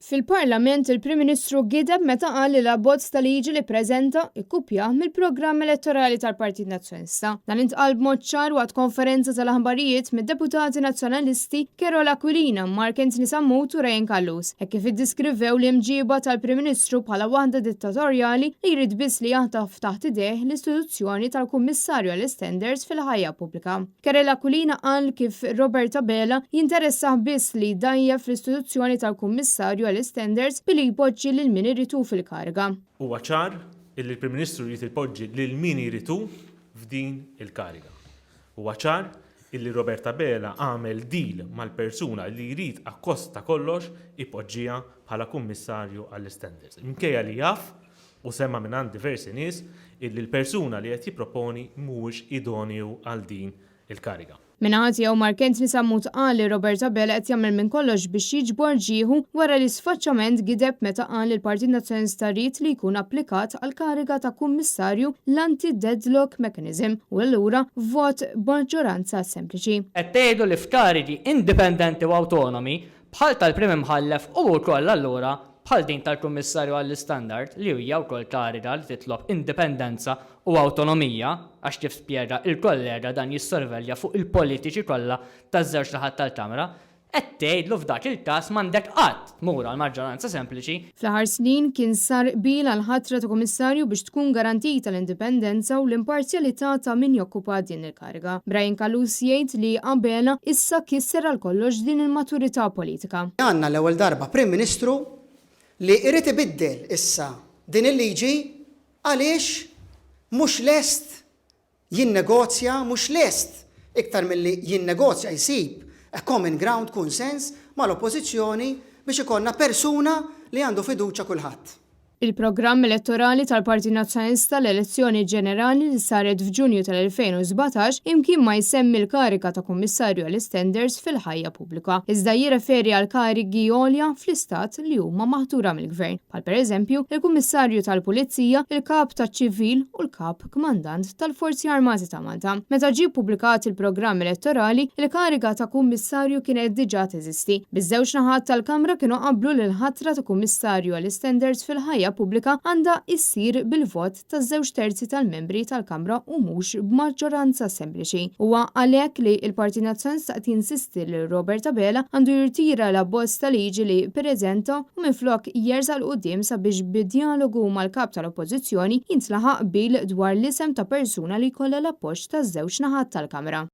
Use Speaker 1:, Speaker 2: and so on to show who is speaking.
Speaker 1: Fil-Parlament, il-Prim Ministru gideb meta qal li l-abbozz ta' liġi li ppreżenta ikkupjah mill-programm elettorali tal-Partit Nazzjonalista. Dan intqal b'mod ċar waqt konferenza tal-aħbarijiet mid-Deputati Nazzjonalisti Karol Aquilina, Mark Anthony Sammut u Ryan Callus, hekk kif iddeskrivew l-imġieba tal-Prim Ministru bħala waħda dittatorjali li jrid biss li jaħtaf taħt idejh l-istituzzjoni tal-Kummissarju għall-Istandards fil-Ħajja Pubblika. Karel Aquilina qal kif Robert Abela jinteressah biss li jdgħajjef l-istituzzjoni tal-Kummissarju għall-Istandards billi jpoġġi lil min irid hu fil-kariga.
Speaker 2: Huwa ċar illi l-Prim Ministru jrid ipoġġi lil min irid hu f'din il-kariga. Huwa ċar illi Robert Abela għamel deal mal-persuna li jrid akkost ta' kollox ipoġġiha bħala Kummissarju għall-Istandards. Minkejja li jaf u sema' mingħand diversi nies illi l-persuna li qed jipproponi mhuwiex idoneu għal din il-kariga.
Speaker 1: Min-naħa tiegħu Mark Anthony Sammut qal li Robert Abela qed jagħmel minn kollox biex jiġbor ġieħu wara li sfaċċament gideb meta qal li l-Partit Nazzjonalista ried li jkun applikat għall-kariga ta' Kummissarju l-anti-deadlock mechanism u allura vot b'maġġoranza sempliċi.
Speaker 3: Qed tgħidu li f'karigi indipendenti u awtonomi bħal tal-Prim Imħallef u wkoll allura bħal din tal-Kummissarju għall-Istandard li hija wkoll kariga li titlob indipendenza u awtonomija għax kif spjega il-kollega dan jissorvelja fuq il-politiċi kollha taż-żewġ naħat tal-Kamra, qed tgħidlu f'dak il-każ m'għandek qatt tmur għal maġġoranza sempliċi.
Speaker 1: Fl-aħħar snin kien sar qbil għall-ħatra ta' Kummissarju biex tkun garantita l-indipendenza u l-imparzjalità ta' min jokkupa din il-kariga. Brian Callus jgħid li Abela issa kisser għal kollox din il-maturità politika.
Speaker 4: Għandna l-ewwel darba Prim Ministru li jrid ibiddel issa din il-liġi għaliex mhux lest jinnegozja, mhux lest iktar milli jinnegozja jsib a common ground, kunsens mal-Oppożizzjoni biex ikollna persuna li għandu fiduċja kulħadd.
Speaker 1: Il-programm elettorali tal-Partit Nazzjonalista l-elezzjoni ġenerali li saret f'Ġunju tal-2017 imkien ma jsemmi l-kariga ta' Kummissarju għall-Istandards fil-ħajja pubblika, iżda jirreferi għal karigi għolja fl-Istat li huma maħtura mill-Gvern, bħal pereżempju, il-Kummissarju tal-Pulizija, il-Kap taċ-Ċivil u l-Kap Kmandant tal-Forzi Armati ta' Malta. Meta ġie ppubblikat il-programm elettorali, il-kariga ta' Kummissarju kienet diġà teżisti. Biż-żewġ naħat tal-Kamra kienu qablu li l-ħatra ta' Kummissarju għall-Istandards fil-ħajja pubblika għandha issir bil-vot ta' żewġ terzi tal-membri tal-Kamra u mhux b'maġġoranza sempliċi. Huwa għalhekk li l-Partit Nazzjonalista qed jinsisti li Robert Abela għandu jirtira l-abbozz ta' liġi li ppreżenta u minflok jersaq 'l quddiem sabiex bi djalogu mal-Kap tal-Oppożizzjoni jintlaħaq qbil dwar l-isem ta' persuna li jkollha l-appoġġ taż-żewġ naħat tal-Kamra.